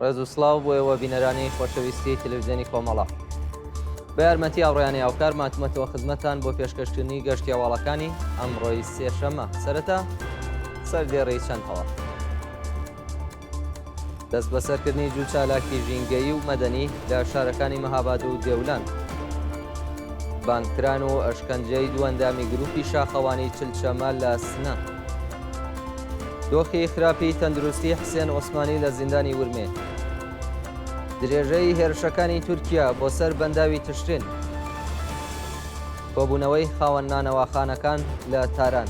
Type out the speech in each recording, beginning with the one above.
ڕێز و سڵاو بۆ ئێوە بینەرانی خۆشەویستی تەلەڤزیۆنی کۆمەڵە. بە یارمەتی هاوڕێیانی هاوکار ماتمەتەوە خزمەتتان بۆ پێشکەشکردنی گەشتی هەواڵەکانی ئەمڕۆی سێشەممە. سەرەتا سەردێڕی چەند هەواڵ. دەستبەسەرکردنی دوو چالاکی ژینگەیی و مەدەنی لە شارەکانی مەهاباد و دێولان. بانگکران و ئەشکەنجەی دوو ئەندامی گروپی شاخەوانی چلچەمە لە سنە. دۆخی خراپی تەندروستی حسێن عوسمانی لە زیندانی ورمێ. درێژەی هێرشەکانی تورکیا بۆ سەر بەنداوی تشرین. کۆبوونەوەی خاوەن نانەواخانەکان لە تاران.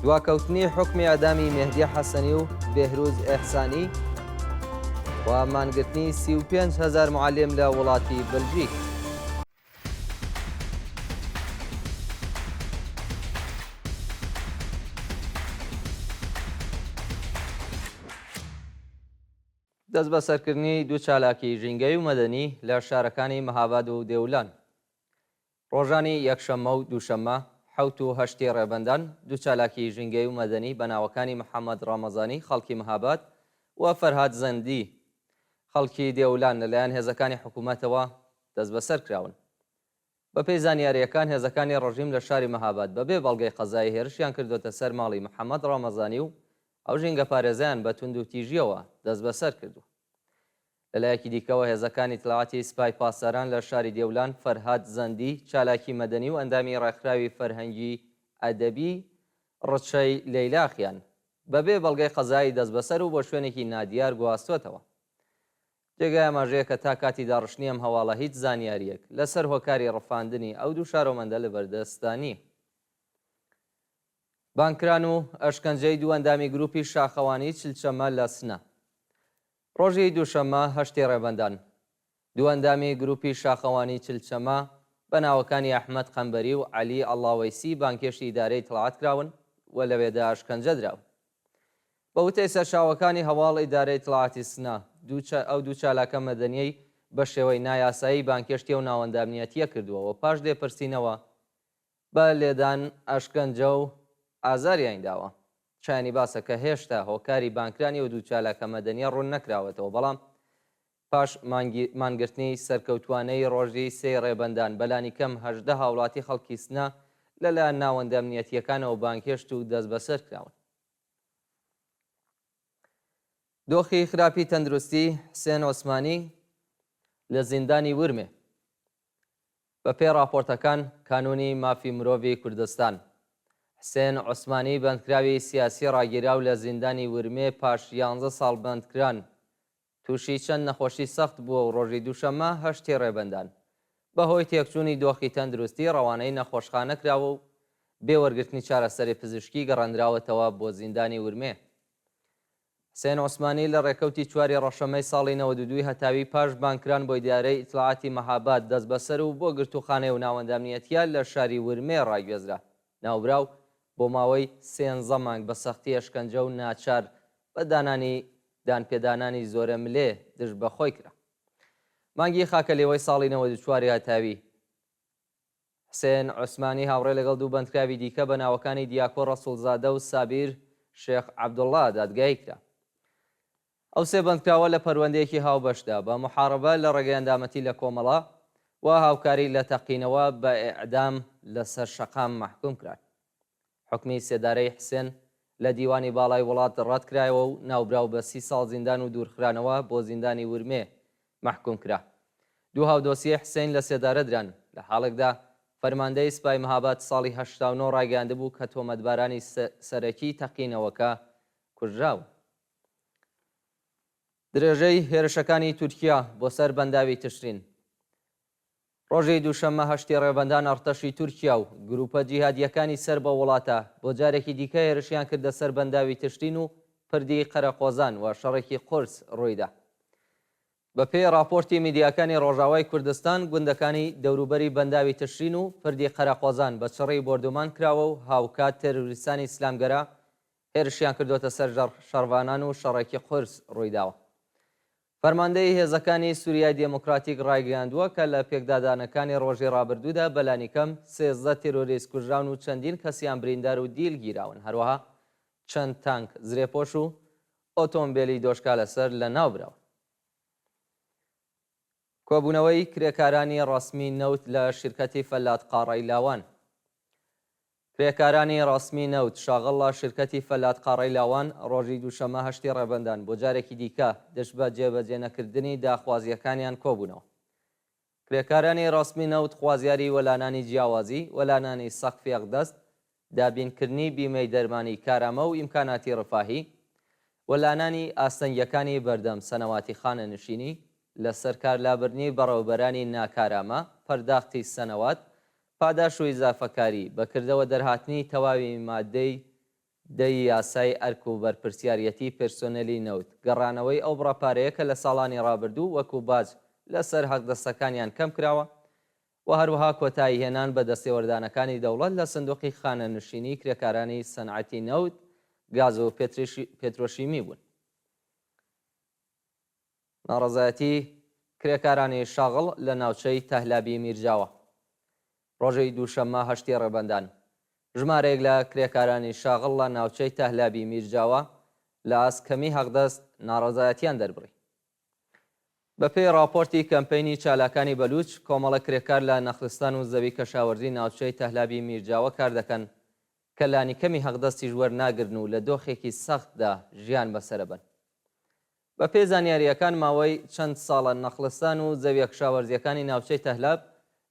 دواکەوتنی حوکمی ئێعدامی مێهدی حەسەنی و بێهروز ئێحسانی و مانگرتنی 35 هەزار معەلیم لە وڵاتی بلژیک. دەستبەسەرکردنی دوو چالاکی ژینگەیی و مەدەنی لە شارەکانی مەهاباد و دێولان. ڕۆژانی یەکشەممە و دووشەممە، حەوت و هەشتی ڕێبەندان، دوو چالاکی ژینگەیی و مەدەنی بە ناوەکانی محەممەد ڕەمەزانی خەڵکی مهاباد و فەرهاد زەندی خەڵکی دێولان لەلایەن هێزەکانی حکوومەتەوە دەستبەسەر کراون. بەپێی زانیارییەکان هێزەکانی ڕژیم لە شاری مهاباد بەبێ بەڵگەی قەزایی هێرشیان کردۆتە سەر ماڵی محەممەد ڕەمەزانی و ئەو ژینگەپارێزەیان بە توندوتیژییەوە دەستبەسەر کردووە. لەلایەکی دیکەوە هێزەکانی ئیتلاعاتی سپای پاسداران لە شاری دێولان فەرهاد زەندی، چالاکی مەدەنی و ئەندامی ڕێکخراوی فەرهەنگی ئەدەبی ڕچەی لەیلاخیان بەبێ بەڵگەی قەزایی دەستبەسەر و بۆ شوێنێکی نادیار گواستووەتەوە. جێگای ئاماژەیە کە تا کاتی داڕشتنی ئەم هەواڵە هیچ زانیارییەک لەسەر هۆکاری ڕفاندنی ئەو دوو شارۆمەندە لەبەردەستدا نییە. بانگکران و ئەشکەنجەی دوو ئەندامی گرووپی شاخەوانیی چلچەمە لە سنە. ڕۆژی دووشەممە هەشتی ڕێبەندان، دوو ئەندامی گرووپی شاخەوانیی چلچەمە بە ناوەکانی ئەحمەد قەنبەری و عەلی ئەڵڵاوەیسی بانگهێشتی ئیدارەی ئیتڵاعات کراون و لەوێدا ئەشکەنجە دراون. بە وتەی سەرچاوەکانی هەواڵ ئیدارەی ئیتڵاعاتی سنە، دوو ئەو دوو چالاکە مەدەنییەی بە شێوەی نایاسایی بانگهێشتی ئەو ناوەندە ئەمنییەتییە کردووە و پاش لێپرسینەوە بە لێدان، ئەشکەنجە و ئازاریان داوە. شایانی باسە کە هێشتا هۆکاری بانگکرانی ئەو دوو چالاکە مەدەنییە ڕوون نەکراوەتەوە، بەڵام پاش مانگرتنی سەرکەوتووانەی ڕۆژی سێی ڕێبەندان، بەلانیکەم 18 هاوڵاتی خەڵکی سنە لەلایەن ناوەندە ئەمنییەتییەکانەوە بانگهێشت و دەستبەسەر کراون. دۆخی خراپی تەندروستی حسێن عوسمانی لە زیندانی ورمێ. بەپێی ڕاپۆرتەکان کانوونی مافی مرۆڤی کوردستان، حسێن عوسمانی بەندکراوی سیاسی ڕاگیراو لە زیندانی ورمێ پاش یانزە ساڵ بەندکران تووشی چەند نەخۆشی سەخت بووە و ڕۆژی دووشەممە هەشتی ڕێبەندان بەهۆی تێکچوونی دۆخی تەندروستی ڕەوانەی نەخۆشخانە کراوە و بێ وەرگرتنی چارەسەری پزیشکی گەڕێندراوەتەوە بۆ زیندانی ورمێ. حسێن عوسمانی لە ڕێکەوتی چواری ڕەشەمەی ساڵی 92 ی هەتاوی پاش بانگکران بۆ ئیدارەی ئیتڵاعاتی مەهاباد دەستبەسەر و بۆ گرتووخانەی و ناوەندە ئەمنیەتییە لە شاری ورمێ ڕاگوێزرا. ناوبراو بۆ ماوەی سێنزە مانگ بە سەختی ئەشکەنجە و ناچار بە دانانی دانپێدانانی زۆرەملێ دژ بە خۆی کرا. مانگی خاکەلێوەی ساڵی 94 ی هەتاوی، حسێن عوسمانی هاوڕێ لەگەڵ دوو بەندکراوی دیکە بە ناوەکانی دیاکۆ ڕەسوڵزادە و سابیر شێخ عەبدوڵڵا دادگایی کرا. ئەو سێ بەندکراوە لە پەروەندەیەکی هاوبەشدا بە موحاڕبە لە ڕێگەی ئەندامەتی لە کۆمەڵە و هاوکاری لە تەقینەوە بە ئێعدام لە سەر شەقام مەحکووم کران. حوکمی سێدارەی حسێن لە دیوانی باڵای وڵات ڕەت کرایەوە و ناوبراو بە 30 ساڵ زیندان و دوورخرانەوە بۆ زیندانی ورمێ مەحکووم کرا. دوو هاودۆسیەی حسین لە سێدارە دران، لە حاڵێکدا فەرماندەی سپای مهاباد ساڵی 89 ڕایگەیاندبوو کە تۆمەتبارانی سەرەکیی تەقینەوەکە کوژراون. درێژەی هێرشەکانی تورکیا بۆ سەر بەنداوی تشرین. ڕۆژی دووشەممە هەشتی ڕێبەندان ئەڕتەشی تورکیا و گرووپە جیهادییەکانی سەر بەو وڵاتە بۆ جارێکی دیکە هێرشیان کردە سەر بەنداوی تشرین و پردی قەرەقۆزان و شەڕێکی قورس ڕوویدا. بە پێی ڕاپۆرتی میدیاکانی ڕۆژاوای کوردستان گوندەکانی دەوروبەری بەنداوی تشرین و پردی قەرەقۆزان بە چڕی بۆردومان کراوە و هاوکات تێرۆریستانی ئیسلامگەرا هێرشیان کردۆتە سەر شەڕڤانان و شەڕێکی قورس ڕوویداوە. فەرماندەیی هێزەکانی سوریای دێموکراتیک ڕایگەیاندووە کە لە پێکدادانەکانی ڕۆژی ڕابردوودا بەلانیکەم 13 تێرۆریست کوژراون و چەندین کەسیان بریندار و دیل گیراون، هەروەها چەند تانک، زرێپۆش و. ئۆتۆمبێلی دۆشکا لەسەر لەناوبراون. کۆبوونەوەی کرێکارانی ڕەسمی نەوت لە شیرکەتی فەلات قاڕەی لاوان. کرێکارانی ڕەسمی نەوت شاغڵ لە شیرکەتی فەلات قاڕەی لاوان ڕۆژی دووشەممە هەشتی ڕێبەندان بۆ جارێکی دیکە دژ بە جێبەجێ نەکردنی داخوازییەکانیان کۆبوونەوە. کرێکارانی ڕەسمی نەوت خوازیاری وەلانانی جیاوازی، وەلانانی سەقفی ئەقدەست، دابینکردنی بیمەی دەرمانی کارامە و ئیمکاناتی ڕفاهی، وەلانانی ئاستەنگیەکانی بەردەم سەنەواتی خانەنشینی، لەسەرکار لابردنی بەڕێوەبەرانی ناکارامە، پەرداختی سەنەوات، پاداش و ئیزافەکاری، بەکردەوە دەرهاتنی تەواوی مادەی دە ی یاسای ئەرک و بەرپرسیاریەتی پرسۆنێلی نەوت، گەڕانەوەی ئەو بڕە پارەیە کە لە ساڵانی ڕابردوو وەکو باج لەسەر حەقدەستەکانیان کەمکراوە و هەروەها کۆتاییهێنان بە دەستێوەردانەکانی دەوڵەت لە سندوقی خانەنشینی کرێکارانی سەنعەتی نەوت، گاز و پێترۆشیمی بوون. ناڕەزایەتی کرێکارانی شاغڵ لە ناوچەی تەهلابی میرجاوە ڕۆژی دووشەممە هەشتی ڕێبەندان ژمارەیەک لە کرێکارانی شاغڵ لە ناوچەی تەهلابی میرجاوە لە ئاست کەمی حەقدەست ناڕەزایەتیان دەربڕی. بەپێی ڕاپۆرتی کەمپەینی چالاکانی بەلووچ، کۆمەڵە کرێکار لە نەخلستان و زەوی کەشاوەرزی ناوچەی تەهلابی میرجاوە کار دەکەن کە لانیکەمی حەقدەستیش وەرناگرن و لە دۆخێکی سەختدا ژیان بەسەرەبەن. بەپێی زانیارییەکان ماوەی چەند ساڵە نەخلستان و زەویە کشاوەرزییەکانی ناوچەی تەهلاب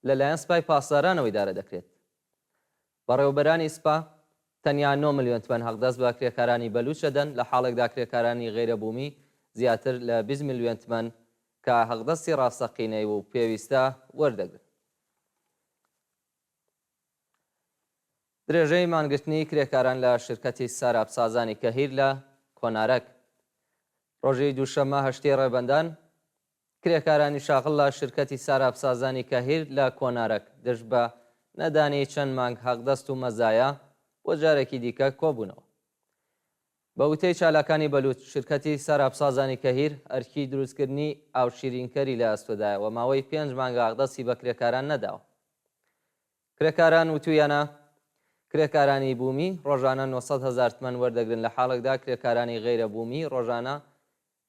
لەلایەن سپای پاسدارانەوە ئیدارە دەکرێت. بەڕێوەبەرانی سپا تەنیا نۆ ملیۆن تمەن حەقدەست بە کرێکارانی بەلووچ دەدەن، لە حاڵێکدا کرێکارانی غەیرە بوومی زیاتر لە 20 ملیۆن تمەن کە حەقدەستی ڕاستەقینەی و پێویستە وەردەگرن. درێژەی مانگرتنی کرێکاران لە شیرکەتی ساراب سازانی کەهیر لە کۆنارەک. ڕۆژی دووشەممە هەشتی ڕێبەندان، کرێکارانی شاغڵ لە شیرکەتی ساراب سازانی کەهیر لە کۆنارەک دژ بە نەدانی چەند مانگ حەقدەست و مەزایا بۆ جارێکی دیکە کۆبوونەوە. بە وتەی چالاکانی بەلووچ، شیرکەتی ساراب سازانی کەهیر ئەرکی دروستکردنی ئاوشیرینکەری لە ئەستۆدایە و ماوەی پێنج مانگە حەقدەستی بە کرێکاران نەداوە. کرێکاران وتوویانە، کرێکارانی بوومی ڕۆژانە 900 هەزار تمەن وەردەگرن لە حاڵێکدا کرێکارانی غەیرە بوومی ڕۆژانە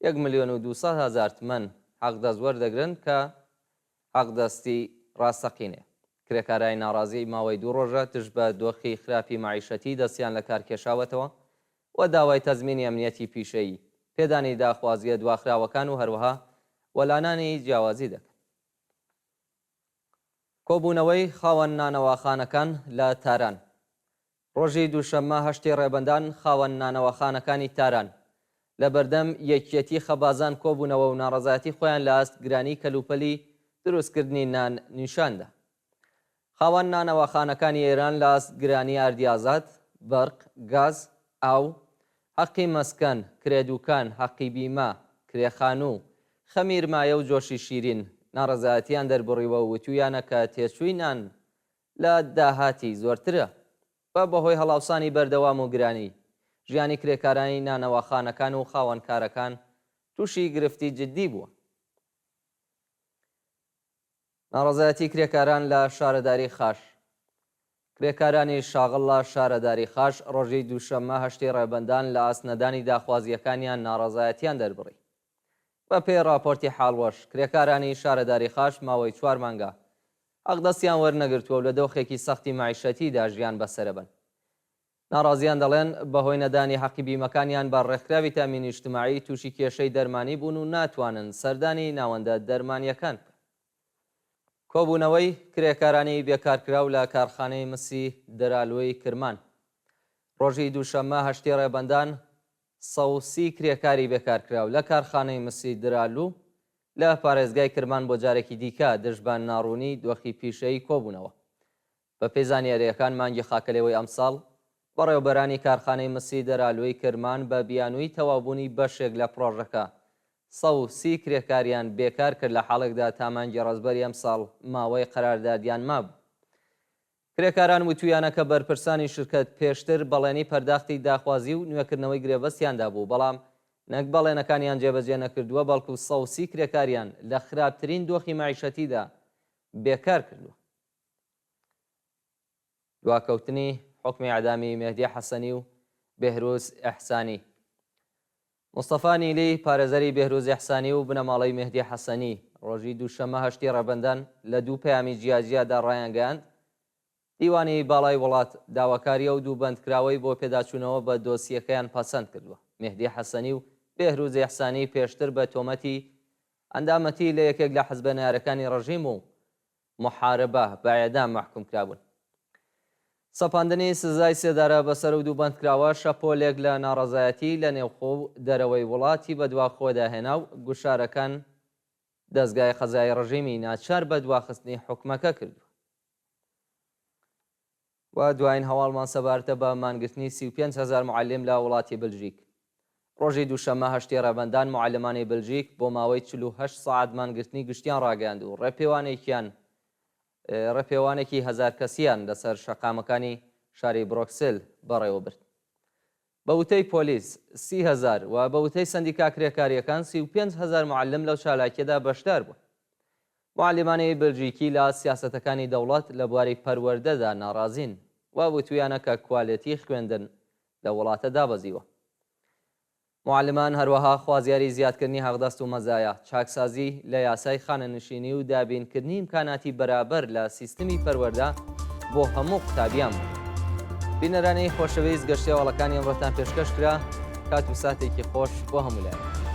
یەک ملیۆن و 200 هەزار تمەن حەقدەست وەردەگرن کە حەقدەستی ڕاستەقینەیە. کرێکارانی ناڕازی ماوەی دوو ڕۆژە دژ بە دۆخی خراپی مەعیشەتی دەستیان لە کار کێشاوەتەوە و داوای تەزمینی ئەمنیەتی پیشەیی، پێدانی داخوازییە دواخراوەکان و هەروەها وەلانانی جیاوازی دەکەن. کۆبوونەوەی خاوەن نانەواخانەکان لە تاران ڕۆژی دووشەممە هەشتی ڕێبەندان خاوەن نانەواخانەکانی تاران لە بەردەم یەکیەتی خەبازان کۆبوونەوە و ناڕەزایەتی خۆیان لە ئاست گرانی کەلوپەلی دروستکردنی نان نیشان دا. خاوەن نانەواخانەکانی ئێران لە ئاست گرانی ئاردی ئازاد، بەرق، گاز، ئاو، حەقی مەسکەن، کرێ دوکان، حەقی بیمە، کرێ خانوو، خەمیر مایە و جۆشی شیرین، ناڕەزایەتییان دەربڕیوە و وتوویانە کە تێچووی نان لە داهاتی زۆرترە و بەهۆی هەڵاوسانی بەردەوام و گرانی ژیانی کرێکارانی نانەواخانەکان و خاوەنکارەکان تووشی گرفتی جددی بووە. ناڕەزایەتی کرێکاران لە شارەداری خاش کرێکارانی شاغڵ لە شارەداری خاش ڕۆژی دووشەممە هەشتی ڕێبەندان لە ئاست نەدانی داخوازییەکانیان ناڕەزایەتیان دەربڕی. بە پێی ڕاپۆرتی حاڵوەش، کرێکارانی شارەداری خاش ماوەی چوار مانگە حەقدەستیان وەرنەگرتووە و لە دۆخێکی سەختی مەعیشەتیدا ژیان بەسەرەبەن. ناڕازیان دەڵێن، بەهۆی نەدانی حەقی بیمەکانیان بە ڕێکخراوی تامینی ئیجتماعی تووشی کێشەی دەرمانی بوون و ناتوانن سەردانی ناوەندە دەرمانییەکان بکەن. کۆبوونەوەی کرێکارانی بێکارکراو لە کارخانەی مسی دەرالوی کرمان ڕۆژی دووشەممە هەشتی ڕێبەندان 130 کرێکاری بێکارکراو لە کارخانەی مسی درالو لە پارێزگای کرمان بۆ جارێکی دیکە دژ بە ناڕوونی دۆخی پیشەیی کۆبوونەوە. بەپێی زانیارییەکان مانگی خاکەلێوەی ئەمساڵ، بەڕێوەبەرانی کارخانەی مسی دەرالوی کرمان بە بیانووی تەواوبوونی بەشێک لە پڕۆژەکە، 130 کرێکاریان بێکار کرد لە حاڵێکدا تا مانگی ڕەزبەری ئەمساڵ ماوەی قەراردادیان مابوو. کرێکاران وتوویانە کە بەرپرسانی شرکەت پێشتر بەڵێنی پەرداختی داخوازی و نوێکردنەوەی گرێبەستیان دابوو، بەڵام نەک بەڵێنەکانیان جێبەجێ نەکردووە، بەڵکو 130 کرێکاریان لە خراپترین دۆخی مەعیشەتیدا بێکار کردووە. دواکەوتنی حوکمی ئێعدامی مێهدی حەسەنی و بێهروز ئێحسانی. مستەفا نیلی، پارێزەری بێهروز ئێحسانی و بنەماڵەی مێهدی حەسەنی، ڕۆژی دووشەممە هەشتی ڕێبەندان لە دوو پەیامی جیاجیادا ڕایانگەیاند، دیوانی باڵای وڵات داواکاری ئەو دوو بەندکراوەی بۆ پێداچوونەوە بە دۆسیەکەیان پەسەند کردووە. مێهدی حەسەنی و بێهروز ئێحسانی پێشتر بە تۆمەتی ئەندامەتی لە یەکێک لە حزبە نەیارەکانی ڕژیم و موحاربە بە ئێعدام مەحکوم کرابوون. سەپاندنی سزای سێدارە بەسەر ئەو دوو بەندکراوە شەپۆلێک لە ناڕەزایەتی لە نێوخۆ و دەرەوەی وڵاتی بەدوا خۆیدا هێنا و گوشارەکان دەزگای قەزایی ڕژیمی ناچار بە دواخستنی حوکمەکە کردووە. و دوایین هەواڵمان سەبارتە بە مانگرتنی 35 هەزار موعەلیم لە وڵاتی بلژیک. ڕۆژی دووشەممە هەشتی ڕێبەندان موعەلمانی بلژیک بۆ ماوەی 48 سەعات مانگرتنی گشتیان ڕاگەیاند و ڕێپێوانێکیان ڕێپێوانێکی هەزار کەسییان لەسەر شەقامەکانی شاری برۆکسل بەڕێوەبرد. بە وتەی پۆلیس 30 هەزار و بە وتەی سەندیکا کرێکارییەکان 35 هەزار موعەلم لەو چالاکییەدا بەشدار بوون. موعەلیمانی بلژیکی لە سیاسەتەکانی دەوڵەت لە بواری پەروەردەدا ناڕازین و وتویانە کە کوالێتی خوێندن لەو وڵاتە دابەزیوە. موعەلمان هەروەها خوازیاری زیادکردنی حەقدەست و مەزایا، چاکسازی لە یاسای خانەنشینی و دابینکردنی ئیمکاناتی بەرابەر لە سیستمی پەروەردە بۆ هەموو قوتابیان بوون. بینەرانی خۆشەویست گەشتی هەواڵەکانی ئەمڕۆتان پێشکەش کرا، کات و ساتێکی خۆش بۆ هەموو لایەک.